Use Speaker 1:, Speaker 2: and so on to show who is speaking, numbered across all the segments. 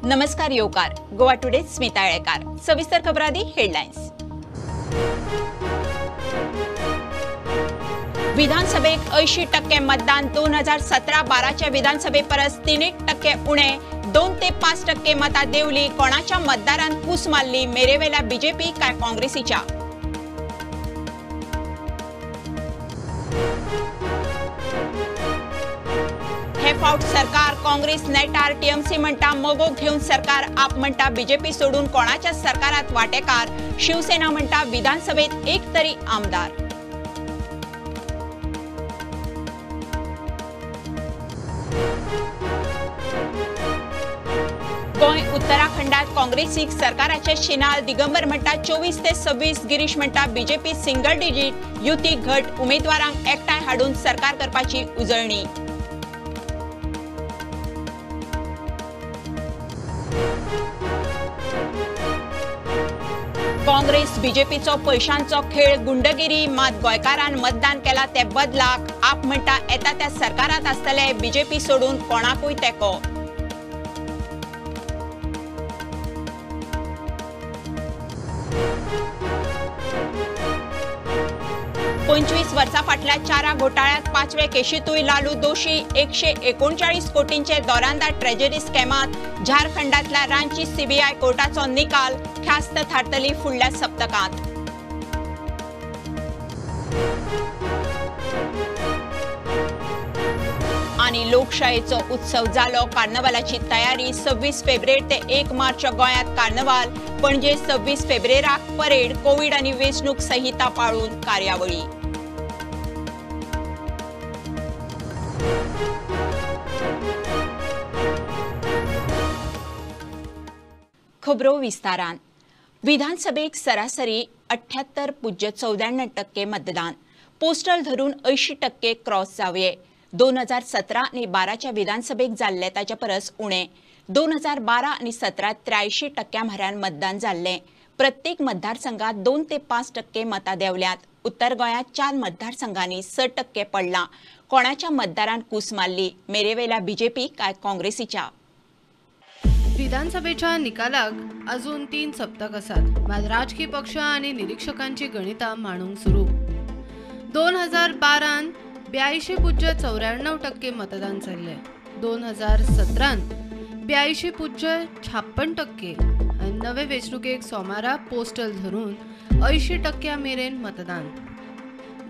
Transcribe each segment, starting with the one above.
Speaker 1: नमस्कार येवकार गोवा टुडे स्मिता येळेकार. सविस्तर खबर आदी हेडलायन्स. विधानसभेक 80% मतदान. 2017-12च्या विधानसभे परस 3% उणे. 2 ते 5% मतां देंवली. कोणाच्या मतदारान कूस मारली? मेरेवेल्या बीजेपी काय काँग्रेसीच्या? हे फावट सरकार काँग्रेस नेटार. टीएमसी म्हणटा मगो घेवन सरकार. आप म्हणटा बीजेपी सोडून कोणाच्या सरकारात वाटेकार. शिवसेना म्हणटा विधानसभेत एक तरी आमदार. गोंय उत्तराखंडात काँग्रेसीक सरकाराचे शिनाल. दिगंबर म्हणटा 24 ते 26. गिरीश म्हणटा बीजेपी सिंगल डिजीट. युती घट. उमेदवारांक एकठांय हाडून सरकार करपाची उजळणी. काँग्रेस बीजेपीचो पैशांचो खेळ, गुंडगिरी. मात गोंयकारान मतदान केला ते बदलाक. आप म्हणटा येता त्या सरकारात आसतले. बीजेपी सोडून कोणाकूय तेंको. पंचवीस वर्सां फाटल्या 4 घोटाळ्यात 5वे केशींतूय लालू दोशी. 139 कोटींचे दोरांदा ट्रेजरी स्कॅमात झारखंडातल्या रांची सीबीआय कोर्टाचो निकाल. ख्यास्त थारतली फुडल्या सप्तकांत. आनी लोकशायेचो उत्सव जालो. कार्नवालाची तयारी. 26 फेब्रेर ते 1 मार्च गोंयांत कार्नवाल. पणजे 26 फेब्रेराक परेड. कोवीड आनी वेंचणूक संहिता पाळून कार्यावळी. खबरो विस्तारान. विधानसभेक सरासरी 78.94% मतदान. पोस्टल धरून 80% क्रॉस जावये. 2017 आनी 12च्या विधानसभेक जाल्ले ताच्या परस उणे. 2012 आनी 17 83% म्हऱ्यान मतदान जाल्लें. प्रत्येक मतदारसंघात 2 ते 5% मतां देंवल्यात. उत्तर गोंयांत 4 मतदारसंघांनी 6% पडलां. कोणाच्या मतदारान कूस मारली? मेरेवेल्या बीजेपी काय काँग्रेसीच्या?
Speaker 2: विधानसभेच्या निकालाक अजून 3 सप्तक आसात. मात राजकीय पक्ष आनी निरीक्षकांची गणितां मांडूंक सुरू. 2012 82.94% मतदान जाल्लें. 2017 82.56% आनी नवे वेंचणुकेक सोमारा पोस्टल धरून 80% मेरेन मतदान.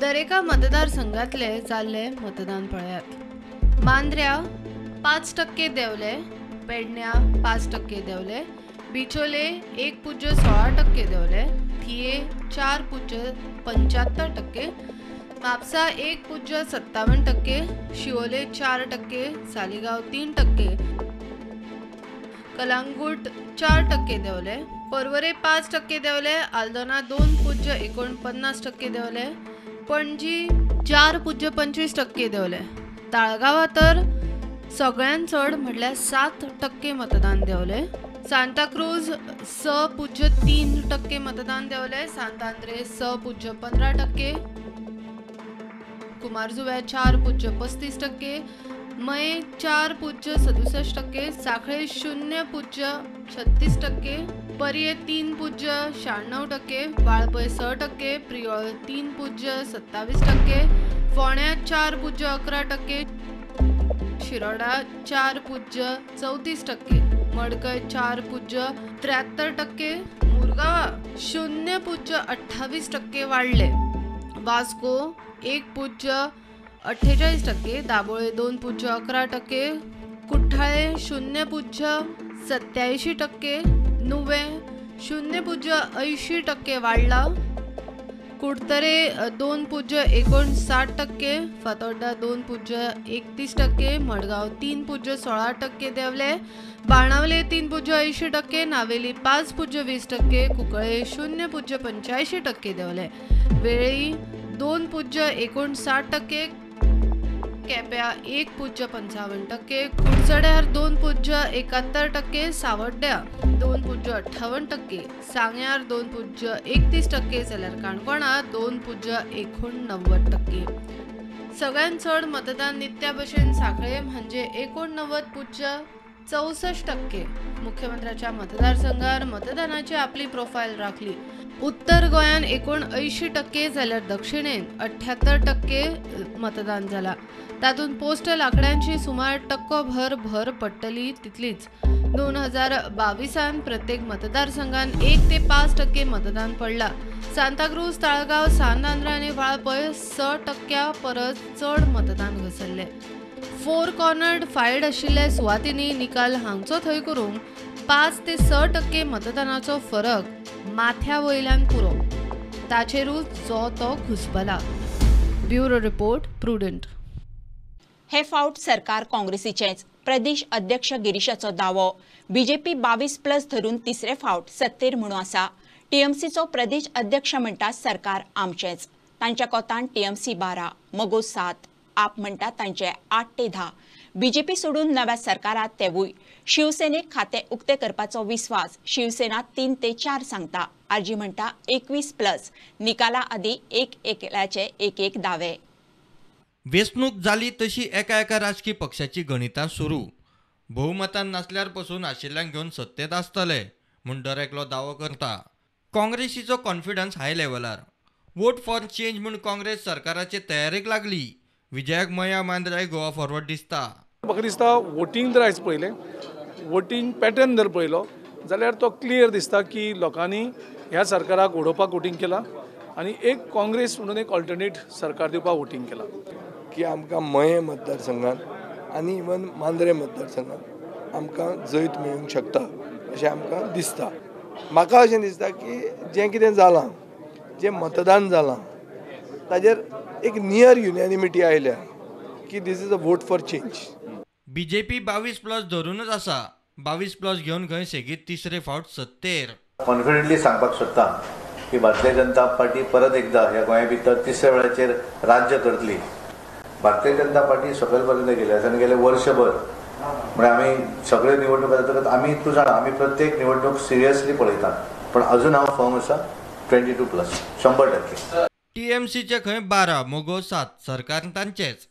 Speaker 2: दरेका मतदारसंघातले जाल्ले मतदान पळयात. मांद्र्या 5% देंवले, पेडण्या 5% देंवले, बिचोले 1.16% देंवले, थिये 4.75%, म्हापसा 1.57%, शिवोले 4%, सालिगांव 3%, कलांगूट 4% देंवले, पर्वरे 5% देंवले, आल्दोना 2.49% देंवले, पणजी 4.25% देंवले. ताळगांवां तर सगळ्यांत चड म्हटल्यार 7% मतदान देंवले. सांताक्रूज 6.3% मतदान देंवले, सांतांद्रे 6.15%, कुमारजुव्या 4.35%, मये 4.67%, साखळे 0.36%, पर्ये 3.96%, वाळपय 6%, प्रियोळ 3.27%, फोंड्या 4.11%, शिरोडा 4.34%, मडकय 4.73%, मुरगांवा 0.28% वाडले, वास्को 1.48%, दाबोळे 2.11%, कुठ्ठाळे 0.87%, नुवे 0.80% वाडला, कुडतरे 2.59%, फातोड्डा 2.31%, मडगांव 3.16% देंवले, बाणावले 3.80%, नावेली 5.20%, कुंकळे 0.85% देंवले, वेळी 2.59%, केप्या 1.55%, कुडचड्यार 2.71%, सावड्ड्या 2.58%, सांग्यार 2.31% जाल्यार काणकोणा 2.89%. सगळ्यांत चड मतदान नित्या भशेन सांखळे म्हणजे 89.4 64%. मुख्यमंत्र्याच्या मतदारसंघार मतदानाची आपली प्रोफायल राखली. उत्तर गोंयान 79% जाल्यार दक्षिणेन 78% मतदान जाला. तातूंत पोस्टल आंकड्यांची सुमार टक्को भर भर पडटली तितलीच. 2022 प्रत्येक मतदारसंघान 1 ते 5% मतदान पडला. सांताक्रूज, ताळगांव, सांत आंद्रे आनी वाळपय 6% परस चड मतदान घसरलें. 4 कॉर्नर्ड फायड आशिल्ल्या सुवातींनी निकाल हांगचो थंय करूंक 5 ते 6% मतदानाचो फरक माथ्या वयल्यान पुरो. ताचेरूच जो तो घुसपला. Bureau report, Prudent.
Speaker 1: हे फावट सरकार काँग्रेसीचेंच. प्रदेश अध्यक्ष गिरीशाचो दावो. बीजेपी 22+ धरून तिसरे फावट सत्तेर म्हणून आसा. टीएमसीचो प्रदेश अध्यक्ष म्हणटा सरकार आमचेंच. तांच्या कोतान टीएमसी 12, मगो 7, आप म्हणटा तांचे 8 ते 10. बीजेपी सोडून नव्या सरकारात तेवूय. शिवसेनेक खाते उक्ते करपाचो विस्वास शिवसेना 3 ते 4 सांगता. आरजी म्हणटा 21+. निकाला आदी एक एकल्याचे एक एक दावे.
Speaker 3: वेंचणूक जाली तशी एका एका राजकीय पक्षाची गणितां सुरू. बहुमतान नासल्यार पसून आशिल्ल्यांक घेवन सत्तेंत आसतले म्हूण दर एकलो दावो करता. काँग्रेसीचो कॉन्फिडन्स हाय लेवलार. वोट फॉर चेंज म्हूण काँग्रेस सरकाराचे तयारेक लागली. विजयाक मया मांद्रे गोवा फॉरवर्ड दिसता.
Speaker 4: म्हाका दिसता वोटींग जर आयज पळयलें, वोटींग पॅटर्न जर पळयलो जाल्यार तो क्लियर दिसता की लोकांनी ह्या सरकाराक उडोवपाक वोटींग केलां आनी एक काँग्रेस म्हणून एक ऑल्टरनेट सरकार दिवपाक वोटींग केलां.
Speaker 5: की आमकां मयें मतदारसंघात आनी इवन मांद्रे मतदारसंघात आमकां जैत मेळूंक शकता अशें आमकां दिसता. म्हाका अशें दिसता की जें कितें जालां, जें मतदान जालां ताजेर एक नियर युनॅनिमिटी आयल्या की this is a vote for change.
Speaker 3: BJP 22+ धरूनच आसा. 22+ घेवन खंय सेगीत तिसरे फावट सत्तेर.
Speaker 6: कॉन्फिडंटली सांगपाक सोदता की भारतीय जनता पार्टी परत एकदा ह्या गोंया भितर तिसऱ्या वेळाचेर राज्य करतली. भारतीय जनता पार्टी सकयल पर्यंत गेली आसा आनी गेले वर्षभर म्हणजे आमी सगळे निवडणूक जातकच आमी तूं जाणा आमी प्रत्येक निवडणूक सिरियसली पळयतात, पण अजून हांव फर्म आसा 22+ 100%.
Speaker 3: टीएमसीचे खंय 12, मगो 7, सरकार तांचेच.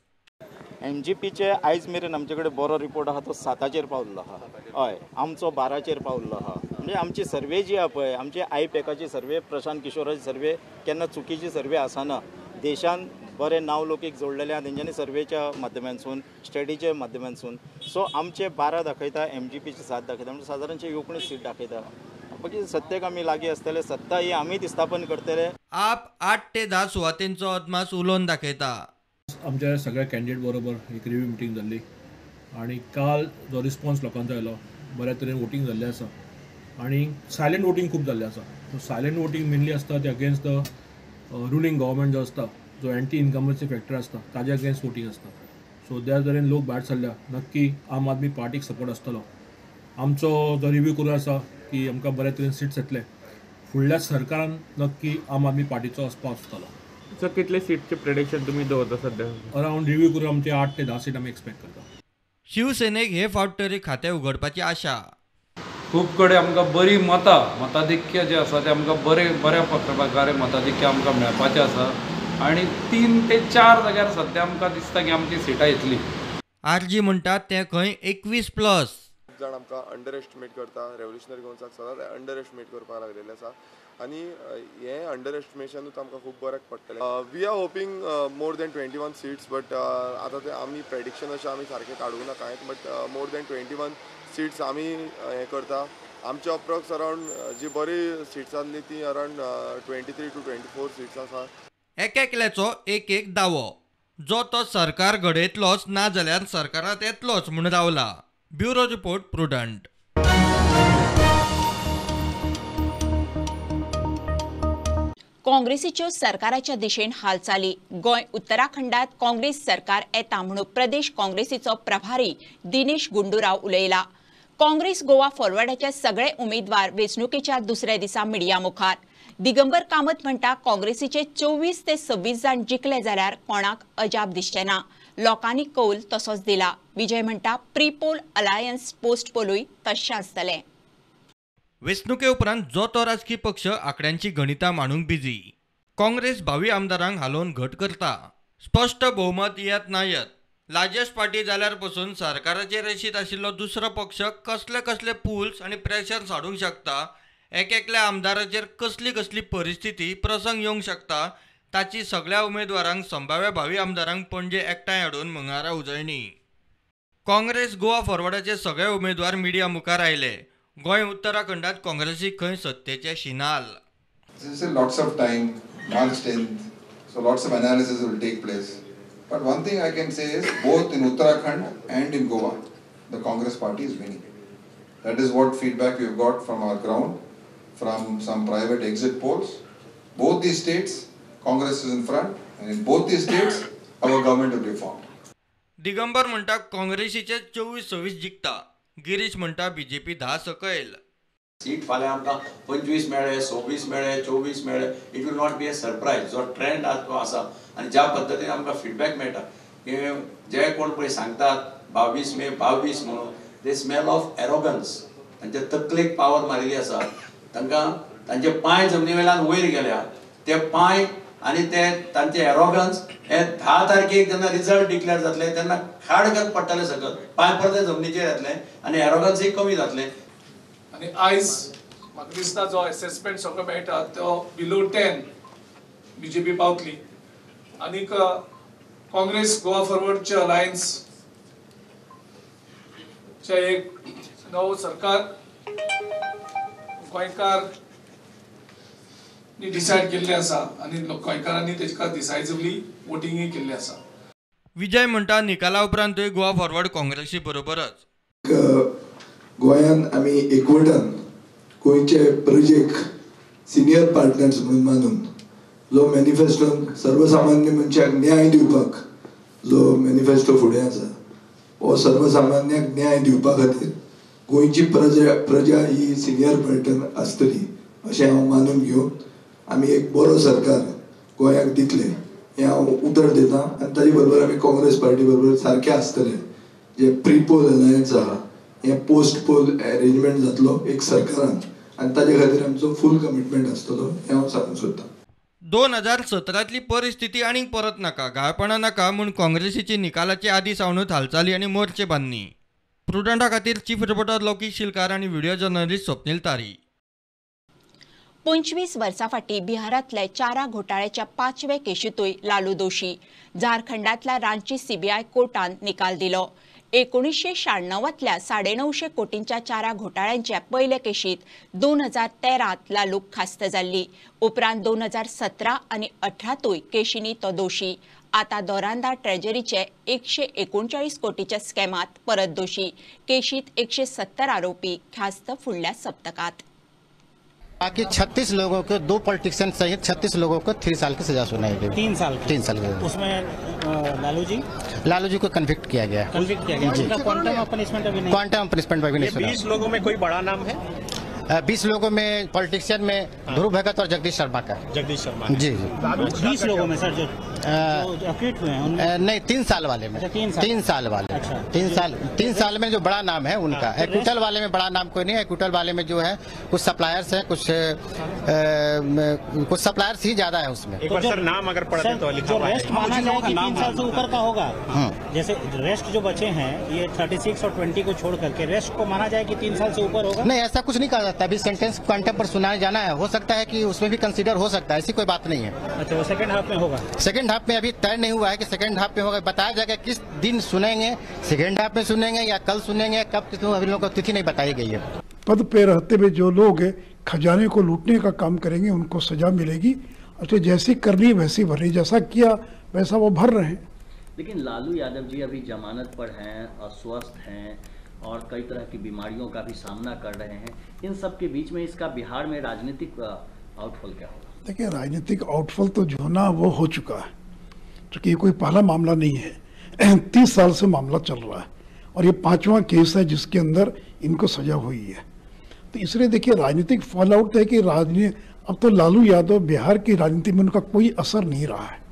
Speaker 7: एमजीपीचे आयज मेरेन आमचे कडेन बरो रिपोर्ट आहा तो 7चेर पावल्लो आहा. हय, आमचो 12चेर पावल्लो आहा. म्हणजे आमची सर्वे जी आहा पळय, आमची आयपॅकाची सर्वे, प्रशांत किशोराची सर्वे केन्ना चुकीची सर्वे आसना. देशान बरें नांव लोकीक जोडलेलें आहा तेंच्यांनी सर्वेच्या माध्यमांतसून, स्टडीच्या माध्यमांतसून. सो आमचे 12 दाखयता, एमजीपीचे 7 दाखयता, म्हणजे सादारणशे 19 सीट दाखयता. बाकी सत्तेक आमी लागीं आसतले, सत्ता ही आमीच स्थापन करतले.
Speaker 3: आप 8 ते 10 सुवातेंचो अदमास उलोवन दाखयता.
Speaker 8: आमच्या सगळ्या कॅन्डिडेट बरोबर एक रिव्यू मिटींग जाल्ली आनी काल जो रिस्पॉन्स लोकांचो आयलो बऱ्या तरेन वोटींग जाल्लें आसा आनी सायलंट वोटींग खूब जाल्लें आसा. सो सायलंट वोटींग मेनली आसता ते अगेन्स्ट the ruling government जो आसता, जो एंटी इन्कम्बन्सी फॅक्टर आसता ताजे अगेन्स्ट वोटींग आसता. सो त्या तरेन लोक भायर सरल्या. नक्की आम आदमी पार्टीक सपोर्ट आसतलो. आमचो जो रिव्यू करून आसा की आमकां बऱ्या तरेन सीट्स येतले. फुडल्या सरकारान नक्की आम आदमी पार्टीचो आसपाव आसतलो.
Speaker 9: सर, कितले सीटचे प्रेडिक्शन तुमी दवरता सध्या?
Speaker 8: अरावंड रिव्यू करून आमचे 8 ते 10 सीट आमी एक्सपेक्ट करता.
Speaker 3: शिवसेनेक हे फावट तरी खातें उगडपाची आशा.
Speaker 10: खूब कडेन आमकां बरी मतां, मताधिक्य जें आसा तें आमकां बरें बऱ्या प्रकारे मताधिक्य आमकां मेळपाचें आसा आनी 3 ते 4 जाग्यार सद्या आमकां दिसता की आमची सिटां येतली.
Speaker 3: आरजी म्हणटात तें खंय 21+.
Speaker 11: खूब जाण आमकां अंडर एस्टिमेट करता. रेवोल्युशनरी गोवन्साक सदांच अंडर एस्टिमेट करपाक लागलेलें आसा आनी हें अंडर एस्टिमेशनूच आमकां खूब बऱ्याक पडटलें. We are hoping more than 21 seats, but आतां ते आमी प्रेडिक्शन अशें आमी सारकें काडूंक ना कांयच, बट मोर दॅन 21 सीट्स आमी हें करता. आमचे अप्रॉक्स अरावंड जी बरी सीट्स आसली ती अरावंड 23 to 24 seats आसा.
Speaker 3: एक एकल्याचो एक एक दावो. जो तो सरकार घडयतलोच ना जाल्यार सरकारांत येतलोच म्हूण रावला. Bureau report, Prudent.
Speaker 1: काँग्रेसीच्यो सरकाराच्या दिशेन हालचाली. गोंय उत्तराखंडात काँग्रेस सरकार येता म्हणून प्रदेश काँग्रेसीचो प्रभारी दिनेश गुंडूराव उलयला. काँग्रेस गोवा फॉरवर्डाचे सगळे उमेदवार वेंचणुकेच्या दुसऱ्या दिसा मिडिया मुखार. दिगंबर कामत म्हणटा काँग्रेसीचे 24 ते 26 जाण जिखले जाल्यार कोणाक अजाप दिसचें ना. लोकांनी कौल तसोच दिला. विजय म्हणटा प्री पोल अलायन्स पोस्ट पोलूय तशें आसतलें.
Speaker 3: वेंचणुके उपरांत जो तो राजकीय पक्ष आंकड्यांची गणितां मांडूंक बिजी. काँग्रेस भावी आमदारांक हालोवन घट करता. स्पश्ट बहुमत येत ना येत, लार्जस्ट पार्टी जाल्यार पसून सरकाराचेर रेशीत आशिल्लो दुसरो पक्ष कसले कसले पुल्स आनी प्रेशर्स हाडूंक शकता, एक एकल्या आमदाराचेर कसली कसली परिस्थिती प्रसंग येवंक शकता ताची सगळ्या उमेदवारांक संभाव्य भावी आमदारांक पणजे एकठांय हाडून मंगळारा उजळणी. काँग्रेस गोवा फॉरवर्डाचे सगळे उमेदवार मिडिया मुखार आयले. गोंय उत्तराखंडात काँग्रेसीक खंय सत्तेचे शिनाल.
Speaker 12: Lots of time, March 10th, so lots of analysis will take place. But one thing I can say is both in Uttarakhand and in Goa, the Congress party is winning. That is what feedback we have got from our ground, from some private exit polls. Both these states, Congress is in front, and in both these states, our government will be formed.
Speaker 3: Digambar म्हणटा काँग्रेसीचे 24-26 जिखता, गिरीश म्हणटा BJP 10 सकयल.
Speaker 13: Seat फाल्यां आमकां 25 मेळ्ळे, 26 मेळ्ळे, 24 मेळ्ळे, it will not be a surprise. जो ट्रेंड आज तो आसा आनी ज्या पद्दतीन आमकां फिडबॅक मेळटा की जे कोण पळय सांगतात 22 मे 22 म्हणून, दे स्मेल ऑफ एरोगन्स. तांच्या तकलेक पावर मारिल्ली आसा, तांकां तांचे पांय जमनी वयल्यान वयर गेल्या, ते पांय आनी ते तांचे एरोगन्स हे 10 तारखेक जेन्ना रिजल्ट डिक्लेअर जातले तेन्ना खाड पडटले सकल, पांय परते जमनीचेर येतले आनी एरोगन्सूय कमी जातले.
Speaker 4: आनी आयज म्हाका दिसता जो एसेसमेंट सगळो मेळटा तो बिलो 10 बीजेपी पावतली. आनीक काँग्रेस गोवा फॉरवर्डचे अलायन्स चे एक नवो सरकार गोंयकार डिसायड केल्ले आसा आनी गोंयकारांनी तेका डिसायसिवली वोटिंगूय केल्लें आसा.
Speaker 3: विजय म्हणटा निकाला उपरांतूय गोवा फॉरवर्ड काँग्रेसी बरोबरच.
Speaker 5: गोंयान आमी एकवटान गोंयचे प्रजेक सिनियर पार्टनर्स म्हणून मानून जो मॅनिफेस्टोन सर्वसामान्य मनशाक न्याय दिवपाक जो मॅनिफेस्टो फुडें आसा हो सर्वसामान्याक न्याय दिवपा खातीर गोंयची प्रजा ही सिनियर पार्टनर आसतली अशें हांव मानून घेवन आमी एक बरो सरकार गोंयाक दितले हें हांव उतर दितां. आनी ताजे बरोबर आमी काँग्रेस पार्टी बरोबर सारके आसतले. जे प्री पोल अलायन्स आहा हें पोस्ट पोल अरेंजमेंट जातलो एक सरकारान आनी ताजे खातीर आमचो फूल कमिटमेंट आसतलो हें हांव सांगूंक सोदतां.
Speaker 3: 2017तली परिस्थिती आनीक परत नाका, घाळपणां नाका म्हूण काँग्रेसीची निकालाचे आदी सावनूच हालचाली आनी मोर्चे बांदणी. प्रुडंटा खातीर चीफ रिपोर्टर लौकीक शिलकार आनी व्हिडिओ जर्नलिस्ट स्वप्नील तारी.
Speaker 1: 25 वर्सां फाटीं बिहारांतल्या चारा घोटाळ्याच्या 5वे केशींतूय लालू दोशी. झारखंडांतल्या रांची सीबीआय कोर्टान निकाल दिलो. 1996तल्या 950 कोटींच्या चारा घोटाळ्यांच्या पयले केशींत 2013त लालूक खास्त जाल्ली. उपरांत 2017 आनी 18तूय केशींनी तो दोशी. आतां दोरांदा ट्रेजरीचे 139 कोटीच्या स्कॅमांत परत दोशी. केशींत 170 आरोपी, ख्यास्त फुडल्या सप्तकांत.
Speaker 14: बाकी 36 लोगों को, 2 पॉलिटिशियन सहित 36 लोगों को 3 साल की सजा सुनाई गई. 3 साल? 3 साल की.
Speaker 15: उसमें लालू जी को कन्विक्ट किया गया. कन्विक्ट किया गया जी. क्वांटम ऑफ पनिशमेंट अभी नहीं,
Speaker 14: क्वांटम ऑफ पनिशमेंट अभी नहीं.
Speaker 16: 20 लोगों में कोई बड़ा नाम है?
Speaker 14: 20 लोगों में पॉलिटिशियन में ध्रुव भगत और जगदीश शर्मा का.
Speaker 16: जगदीश शर्मा
Speaker 14: जी.
Speaker 15: 20 लोगों में सर जो अक्विट हुए हैं?
Speaker 14: नहीं, 3 साल वाले में. 3 साल वाले. अच्छा, 3 साल में जो बड़ा नाम है उनका. एक्विटल वाले में बड़ा नाम कोई नहीं है. एक्विटल वाले में जो है कुछ सप्लायर्स हैं, कुछ सप्लायर्स ही ज्यादा है उसमें.
Speaker 16: एक बार सर नाम अगर पढ़ते तो लिखा हुआ है.
Speaker 15: रेस्ट माना जाए कि 3 साल से ऊपर का होगा. जैसे रेस्ट जो बचे हैं ये 36 और 20 को छोड़ करके रेस्ट को माना जाए कि 3 साल से ऊपर होगा?
Speaker 14: नहीं, ऐसा कुछ नहीं कहा जाता. अभी सेंटेंस क्वांटम पर सुनाया जाना है, हो सकता है कि उसमें भी कंसीडर हो सकता है, ऐसी कोई बात नहीं है.
Speaker 15: अच्छा, वो सेकंड हाफ में होगा?
Speaker 14: सेकंड हाफ में अभी तय नहीं हुआ है कि सेकंड हाफ में होगा. बताया जाएगा किस दिन सुनेंगे, सेकंड हाफ में सुनेंगे या कल सुनेंगे, कब किस, अभी लोगों को तिथि नहीं बताई गई है.
Speaker 17: पद पे रहते हुए जो लोग खजाने को लूटने का काम करेंगे उनको सजा मिलेगी. अच्छा, जैसी करनी वैसी भरनी, जैसा किया वैसा वो भर रहे हैं.
Speaker 18: लेकिन लालू यादव जी अभी जमानत पर हैं, अस्वस्थ हैं और कई तरह की बीमारियों का भी सामना कर रहे हैं. इन सब के बीच में इसका बिहार में राजनीतिक आउटफॉल क्या होगा?
Speaker 17: देखिए, राजनीतिक आउटफॉल तो जो ना वो हो चुका है, क्योंकि ये कोई पहला मामला नहीं है. 30 साल से मामला चल रहा है और ये 5वां केस है जिसके अंदर इनको सजा हुई है. तो इसलिए देखिए, राजनीतिक फॉल आउट है कि राजनीति अब तो लालू यादव बिहार की राजनीति में उनका कोई असर नहीं रहा है.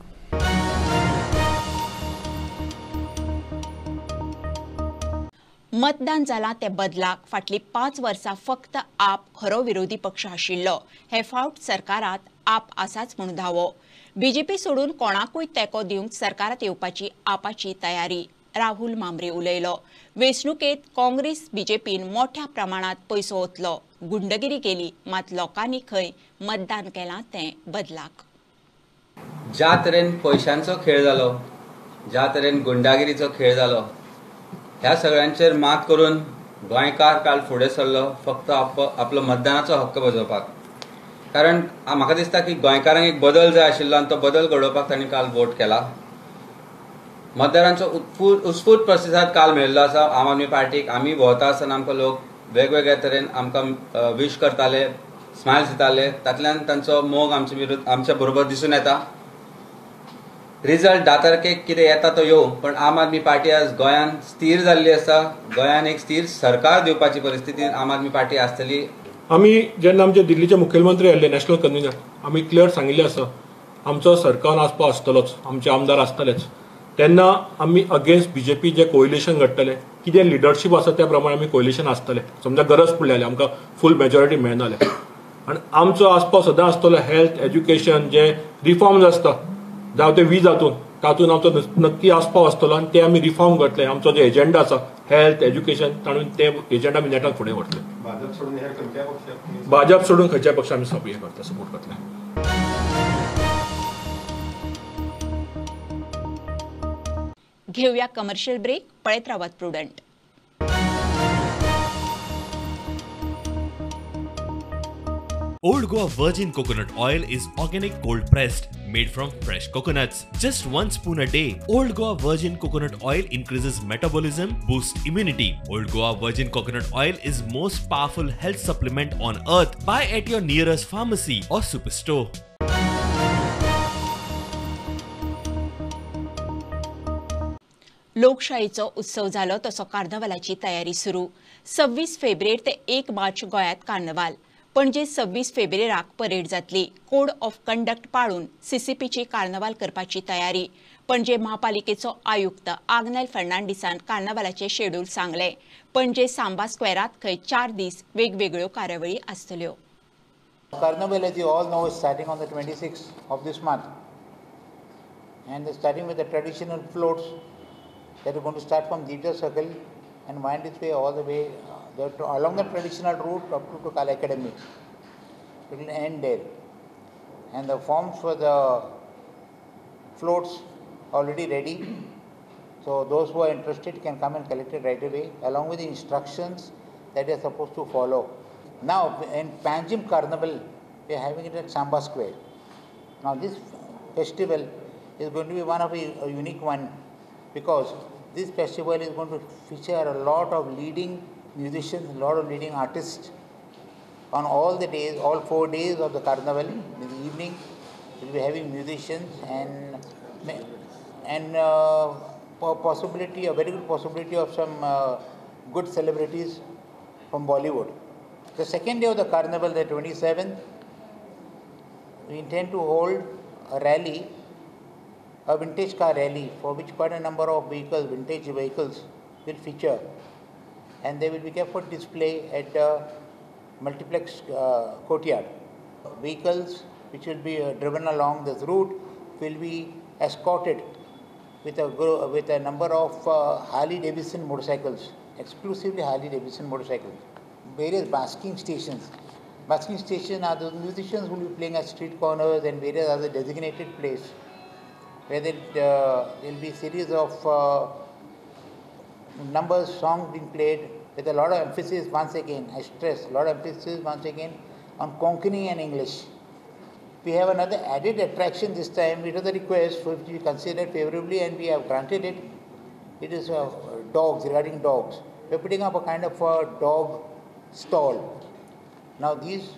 Speaker 1: मतदान जालां तें बदलाक फाटलीं 5 वर्सां फक्त आप खरो विरोधी पक्ष आशिल्लो. हे फावट सरकारांत आप आसाच म्हूण धावो. बीजेपी सोडून कोणाकूय तेंको दिवंक सरकारांत येवपाची आपाची तयारी. राहुल मामरे उलयलो. वेंचणुकेत काँग्रेस बीजेपीन मोठ्या प्रमाणात पयसो ओतलो, गुंडगिरी केली, मात लोकांनी खंय मतदान केलां तें बदलाक.
Speaker 19: ज्या तरेन पयशांचो खेळ जालो, ज्या तरेन गुंडागिरीचो खेळ जालो, ह्या सगळ्यांचेर मात करून गोंयकार काल फुडें सरलो फक्त आपलो मतदानाचो हक्क बजोवपाक. कारण म्हाका दिसता की गोंयकारांक एक बदल जाय आशिल्लो आनी तो बदल घडोवपाक तांणी काल वोट केला. मतदारांचो उत्स्फूर्त प्रतिसाद काल मेळिल्लो आसा आम आदमी पार्टीक. आमी भोंवता आसतना आमकां लोक वेगवेगळ्या तरेन आमकां विश करताले, स्मायल्स दिताले, तातल्यान तांचो मोग आमचे विरुद्ध आमच्या बरोबर दिसून येता. रिजल्ट 10 तारखेक कितें येता तो येवं, पण आम आदमी पार्टी आज गोंयांत स्थीर जाल्ली आसा. गोंयांत एक स्थीर सरकार दिवपाची परिस्थिती आम आदमी पार्टी आसतली.
Speaker 8: आमी जेन्ना आमचे दिल्लीचे मुखेलमंत्री आयले नॅशनल कन्व्हिनर, आमी क्लियर सांगिल्लें आसा आमचो सरकार आसपा आसतलोच, आमचे आमदार आसतलेच. तेन्ना आमी अगेन्स्ट बीजेपी जे कोएलिशन घडटलें, कितें लिडरशीप आसा त्या प्रमाणे आमी कोएलिशन आसतलें. समजा गरज पडली जाल्यार आमकां फूल मेजॉरिटी मेळना जाल्यार, आनी आमचो आसपाव सदां आसतलो हेल्थ, एज्युकेशन, जे रिफॉर्म्स आसता जावं ते वीज हातून, तातूंत आमचो नक्की आसपाव आसतलो आनी ते आमी रिफॉर्म करतले. आमचो जो एजेंडा आसा हेल्थ, एज्युकेशन, ताणून ते एजेंडा आमी नेटान फुडें व्हरतले. भाजप सोडून खंयच्याय पक्षाक आमी सपोर्ट करतले, सपोर्ट करतले.
Speaker 1: घेऊया कमर्शियल ब्रेक. पळयत रावात Prudent.
Speaker 20: Old Goa Virgin Coconut Oil is organic cold pressed, made from fresh coconuts. Just 1 spoon a day. Old Goa Virgin Coconut Oil increases metabolism, boosts immunity. Old Goa Virgin Coconut Oil is most powerful health supplement on earth. Buy at your nearest pharmacy or superstore.
Speaker 1: लोकशाहीचो उत्सव जालो तसो कार्नवालाची तयारी सुरू. 26 फेब्रेर ते 1 मार्च गोंयांत Cornwall. Panaji 26 फेब्रेराक parade जातली. Code of conduct पाळून सीसीपीची Cornwall करपाची तयारी. पणजे महापालिकेचो आयुक्त आग्नेल फर्नांडीसान कार्नवालाचे शेड्यूल सांगले. पणजे सांबा स्क्वेरात खंय 4 दीस वेगवेगळ्यो कार्यावळी आसतल्यो.
Speaker 21: Carnival, as you all know, is starting on the 26th of this month, and starting with the traditional floats that are going to start from Deepja Circle and wind its way all the way along the traditional route up to Kala Academy. It will end there. And the forms for the floats already ready. So those who are interested can come and collect it right away, along with the instructions that they are supposed to follow. Now in Panjim Carnival, we are having it at Samba Square. Now this festival is going to be one of a unique one, because this festival is going to feature a lot of leading musicians, a lot of leading artists on all the days, all 4 days of the carnival. In the evening, we'll be having musicians and possibility, a very good possibility of some good celebrities from Bollywood. The second day of the carnival, the 27th, we intend to hold a rally, a vintage car rally, for which quite a number of vehicles, vintage vehicles, will feature, and they will be kept for display at the multiplex courtyard. Vehicles which will be driven along this route will be escorted with a number of Harley Davidson motorcycles, exclusively Harley Davidson motorcycles. Various basking stations. Basking stations are those musicians who will be playing at street corners and various other designated places, where there will be series of numbers, songs being played with a lot of emphasis once again, I stress, a lot of emphasis once again on Konkani and English. We have another added attraction this time. It was a request which we considered favorably and we have granted it. It is dogs, regarding dogs. We are putting up a kind of a dog stall. Now these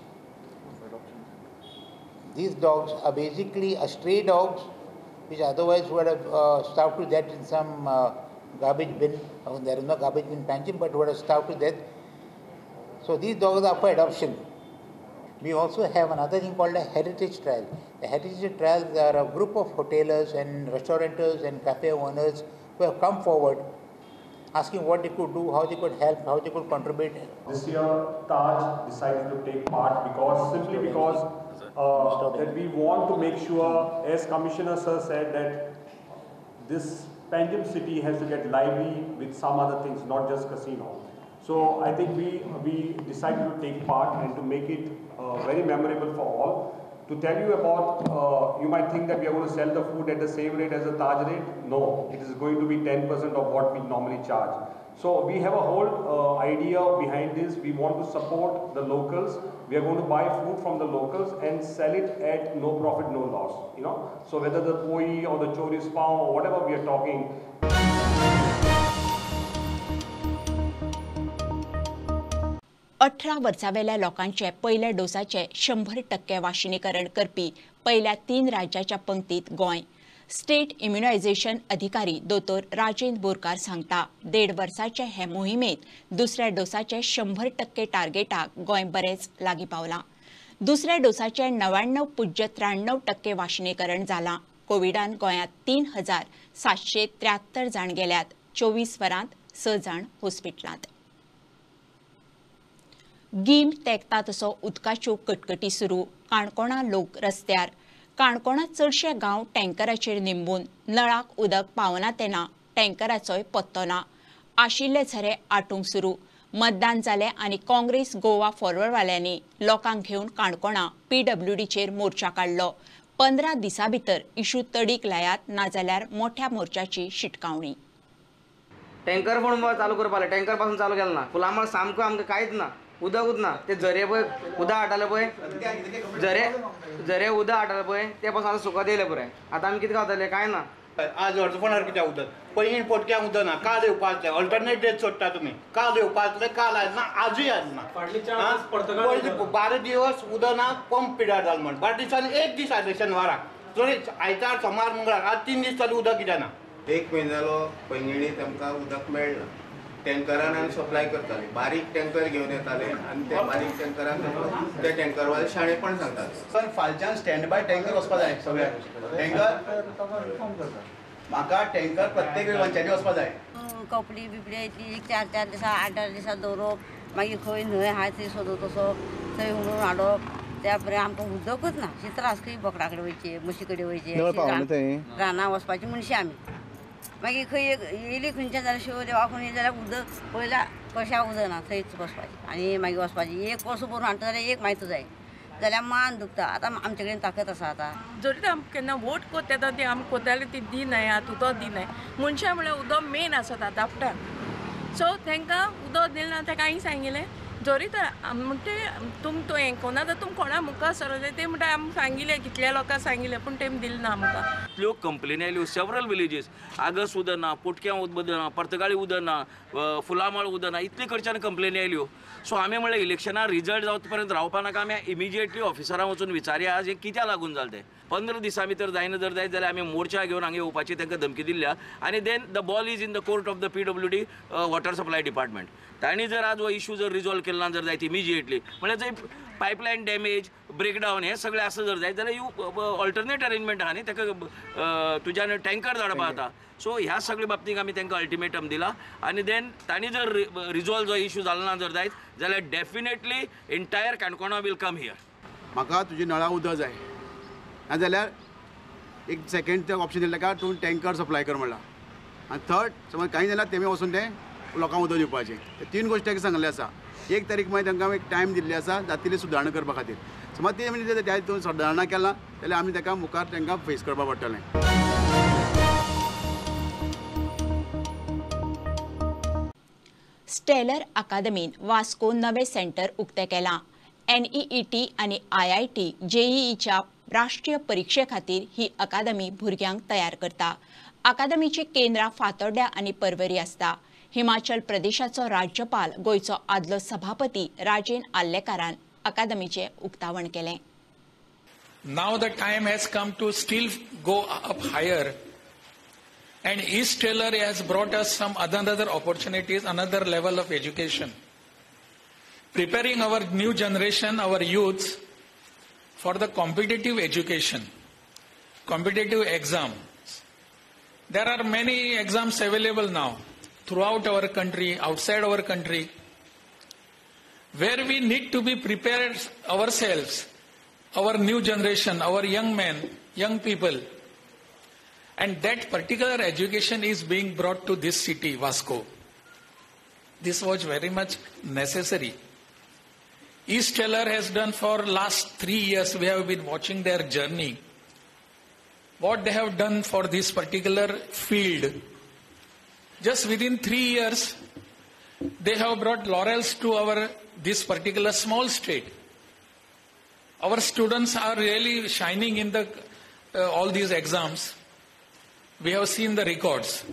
Speaker 21: dogs are basically a stray dogs which otherwise would have starved to death in some garbage bin. Oh, there is no garbage bin Panjim, but would have starved to death. So these dogs are for adoption. We also have another thing called a heritage trial. The heritage trials are a group of hoteliers and restaurateurs and cafe owners who have come forward asking what they could do, how they could help, how they could contribute.
Speaker 22: This year, Taj decided to take part because, simply because that we want to make sure, as Commissioner Sir said, that this Panjim city has to get lively with some other things, not just casino. So I think we decided to take part and to make it very memorable for all. To tell you about, you might think that we are going to sell the food at the same rate as the Taj rate. No, it is going to be 10% of what we normally charge. So we have a whole idea behind this. We want to support the locals. We are going to buy food from the locals and sell it at no profit, no loss. You know, so whether the poi or the choris pav or whatever we are talking.
Speaker 1: 18 वर्सावेल्या लोकांचे पयल्या डोसाचे 100% वाशिनीकरण करपी पयल्या 3 राज्याच्या पंक्तीत Goa. State immunisation अधिकारी दोतोर राजेंद्र बोरकार सांगता, 1.5 वर्साचे हे मोहिमेत दुसऱ्या डोसाचे 100% टार्गेटाक गोंय बरेच लागीं पावलां. दुसऱ्या डोसाचे 99.93% वाशिनीकरण जालां. कोविडान गोंयांत 3773 जाण गेल्यात. 24 वरांत 6 जाण हॉस्पिटलांत. गीम तेंकता तसो उदकाच्यो कटकटी सुरू. काणकोणा लोक रस्त्यार. काणकोणांत चडशे गांव टँकराचेर निंबून. नळाक उदक पावना तेन्ना टँकराचोय पत्तो ना. आशिल्ले झरे आटूंक सुरू. मतदान जालें आनी काँग्रेस गोवा फॉरवर्डवाल्यांनी लोकांक घेवन काणकोणा पीडब्ल्यूडीचेर मोर्चा काडलो. 15 दिसां भितर इशू तडीक लायात, नाजाल्यार मोठ्या मोर्चाची शिटकावणी.
Speaker 2: टँकर पण चालू करपाक, टँकर पासून चालू केलो ना. फुलामळ सामको आमकां कांयच ना, उदकूच ना. ते झरे पळय उदक हाडटाले पळय, झरे झरे उदक हाडटाले पळय, ते पासून आतां सुकत येयले पुराय. आतां आमी कितें खावतले? कांय ना.
Speaker 6: आज अर्दफोंडार कित्याक उदक पयलीं पोटक्यांक उदक ना. काल येवपा आसलें, अल्टरनेट डेज सोडटा तुमी. काल येवपा आसलें, काल आयलें ना, आजूय आयलें ना. 12 दिवस उदक ना, पंप पिड्यार जालो म्हण. 12 दिसांनी एक दीस आयले शेनवाराक, तरी आयतार सोमार मंगळार, आज 3 दीस जाले उदक कित्याक ना.
Speaker 23: 1 म्हयनो जालो पैंगिणी तांकां उदक मेळना. टँकरान आमी सप्लाय करताले, बारीक टँकर घेवन येताले आनी ते बारीक टँकरान ते टँकरवाले शाणेपण सांगताले.
Speaker 6: सर फालच्यान स्टँड बाय टँकर वचपा जाय सगळ्याक. टँकर म्हाका टँकर प्रत्येक वेळ पंचायती वचपा जाय.
Speaker 24: कपडी बिपडी इतली 4-4 दिसां 8-8 दिसां दवरप, मागीर खंय न्हंय आहा थंय सोदत वचप, थंय हुडून हाडप. त्या पर्यंत आमकां उदकूच ना. अशी त्रास. खंय बोकडा कडेन वयचे, म्हशी कडेन वयचे, रानां वचपाची मनशां आमी. मागीर खंय येयली खंयच्यान जाल्यार शिव देवा खंय जाल्यार उदक पयल्या कशाक उदक ना, थंयच बसपाचें आनी मागीर वचपाचें. एक वर्स भरून हाडटा जाल्यार एक मायतो जाय, जाल्यार मान दुखता. आतां आमचे कडेन ताकद आसा. आतां
Speaker 25: जरी आमकां केन्ना वोट कोत्ता तेन्ना ती आमकां कोत्ताले ती दिनाय, आतां उदक दिनाय. मनशां म्हळ्यार उदक मेन आसता दापटान. सो तांकां उदक दिलें ना, ताका हांवें सांगिल्लें जरी तर म्हणटे तुम तो हें कोना तर तुम कोणा मुखार सरले ते म्हणटा आमकां सांगिल्लें, कितल्या लोकांक सांगिल्लें, पूण तेमी दिलें ना आमकां.
Speaker 26: इतल्यो कंप्लेनी आयल्यो सेवरल विलेजीस. आगस उदक ना, पोटक्यां उदक ना, पर्तगाळी उदक ना, फुलामळ उदक ना, इतले कडच्यान कंप्लेनी आयल्यो. सो आमी म्हणलें इलेक्शना रिजल्ट जावत पर्यंत रावपा नाका, आमी इमिजिएटली ऑफिसरां वचून विचारया आज हें कित्याक लागून जालें तें. 15 दिसां भितर जायना जर जायत जाल्यार आमी मोर्चा घेवन हांगा येवपाची तांकां धमकी दिल्या. आनी then the ball is in the court of the PWD water supply department. तांणी जर आज हो इशू जर रिजॉल्व केलो ना जर जायत इमिजिएटली, म्हळ्यार जंय पायपलायन डॅमेज ब्रेकडावन हें सगळें आसा जर जायत जाल्यार you alternate arrangement आहा न्ही, ताका तुज्यान टँकर धाडपा जाता. सो ह्या सगळ्या बाबतीक आमी तांकां अल्टिमेटम दिला. आनी देन तांणी जर रिजॉल्व जो इशू जालो ना जर जायत जाल्यार definitely entire Canacona will come here.
Speaker 6: म्हाका तुजी नळा उदक जाय, नाजाल्यार एक सेकेंड ऑप्शन दिलें ताका, तूं टँकर सप्लाय कर म्हणला. आनी थर्ड समज कांय जाल्यार तेमी वचून तें लोकांक उदक दिवपाचें. 3 गोश्टी ताका सांगल्ले आसा. 1 तारीख मागीर तांकां एक टायम दिल्ली आसा जातली सुदारणा करपा खातीर. समज ते म्हणजे त्या हितून सुदारणा केला जाल्यार आमी ताका मुखार तांकां फेस करपाक पडटलें.
Speaker 1: स्टेलर अकादमीन वास्को नवें सेंटर उक्तें केलां. NEET आनी IIT JEEच्या राष्ट्रीय परिक्षे खातीर ही अकादमी भुरग्यांक तयार करता. अकादमीची केंद्रां फातोड्ड्या आनी परवरी आसता. हिमाचल प्रदेशाचो राज्यपाल गोंयचो आदलो सभापती राजेन आर्लेकारान अकादमीचें उक्तावण केलें.
Speaker 27: Now the time has come to still go up higher, and Stellar has brought us some another opportunities, another level of education, preparing our new generation, our youths for the competitive education, competitive exams. There are many exams available now throughout our country, outside our country, where we need to be prepared ourselves, our new generation, our young men, young people. And that particular education is being brought to this city, Vasco. This was very much necessary. Eastellar has done for last 3 years, we have been watching their journey. What they have done for this particular field. Just within 3 years, they have brought laurels to our this particular small state. Our students are really shining in the all these exams. We have seen the records.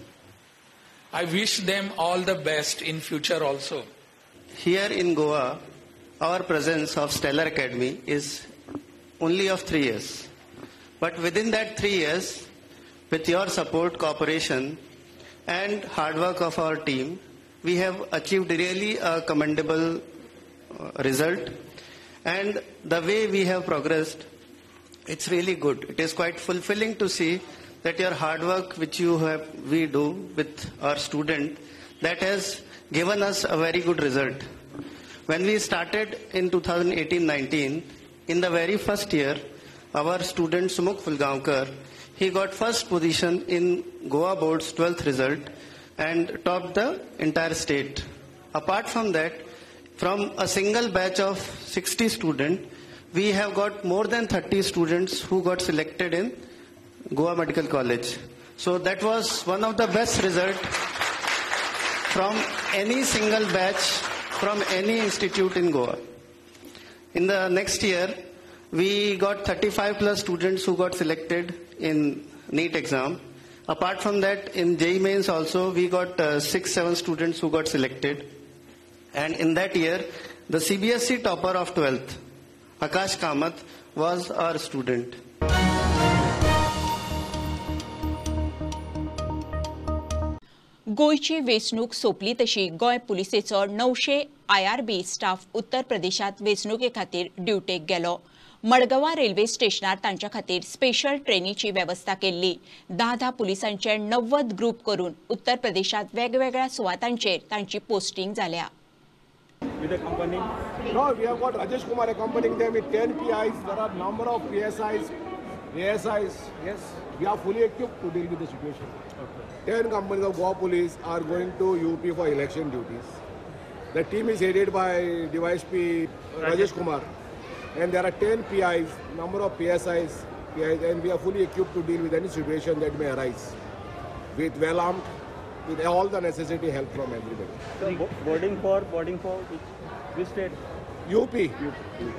Speaker 27: I wish them all the best in future also.
Speaker 4: Here in Goa, our presence of Stellar Academy is only of 3 years. But within that 3 years, with your support, cooperation, and hard work of our team, we have achieved really a commendable result. And the way we have progressed, it's really good. It is quite fulfilling to see that your hard work, which we do with our student, that has given us a very good result. When we started in 2018-19, in the very first year, our student Sumukh Fulgaonkar, he got first position in Goa Board's 12th result and topped the entire state. Apart from that, from a single batch of 60 students, we have got more than 30 students who got selected in Goa Medical College. So that was one of the best results from any single batch from any institute in Goa. In the next year, we got 35 plus students who got selected in NEET exam. Apart from that, in JEE Mains also, we got 6-7 students who got selected. And in that year, the CBSE topper of 12th, Akash Kamath, was our student.
Speaker 1: गोंयची वेंचणूक सोंपली तशी Goa पुलिसेचो 900 IRB staff उत्तर प्रदेशांत वेंचणुके खातीर ड्युटेक गेलो. मडगांवा railway स्टेशनार तांच्या खातीर स्पेशल ट्रेनीची वेवस्था केल्ली. 10-10 पुलिसांचे 90 ग्रुप करून उत्तर प्रदेशांत वेगवेगळ्या सुवातांचेर तांची पोस्टिंग जाल्या.
Speaker 7: With the company? No, we have got Rajesh Kumar accompanying them with 10 PIs. There are number of PSIs, ASIs. Yes, we are fully equipped to deal with the situation. Okay. 10 companies of Goa Police are going to UP for election duties. The team is headed by DYSP Rajesh Kumar, and there are 10 PIs, number of PSIs, PIs, and we are fully equipped to deal with any situation that may arise. With well armed, with all the necessary help from everybody.
Speaker 9: So boarding for which state?
Speaker 7: UP.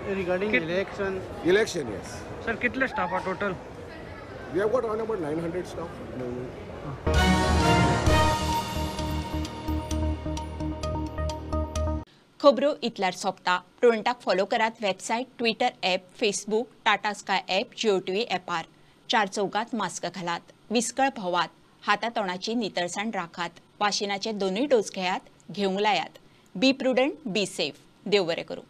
Speaker 9: Regarding election.
Speaker 7: Election, yes.
Speaker 9: Sir, kitle staff are total?
Speaker 7: We have got around about 900 staff.
Speaker 1: खबरो इतल्यार सोंपता. प्रुडंटाक follow करात website, Twitter app, Facebook, Tata Sky app, Jio TV ॲपार. 4 चौकात mask घालात, विस्कळ भोवात, हातातोंडाची नितळसाण राखात, वाशिनाचे 2 dose घेयात, घेवंक लायात. Be prudent, be safe. देव बरें करूं.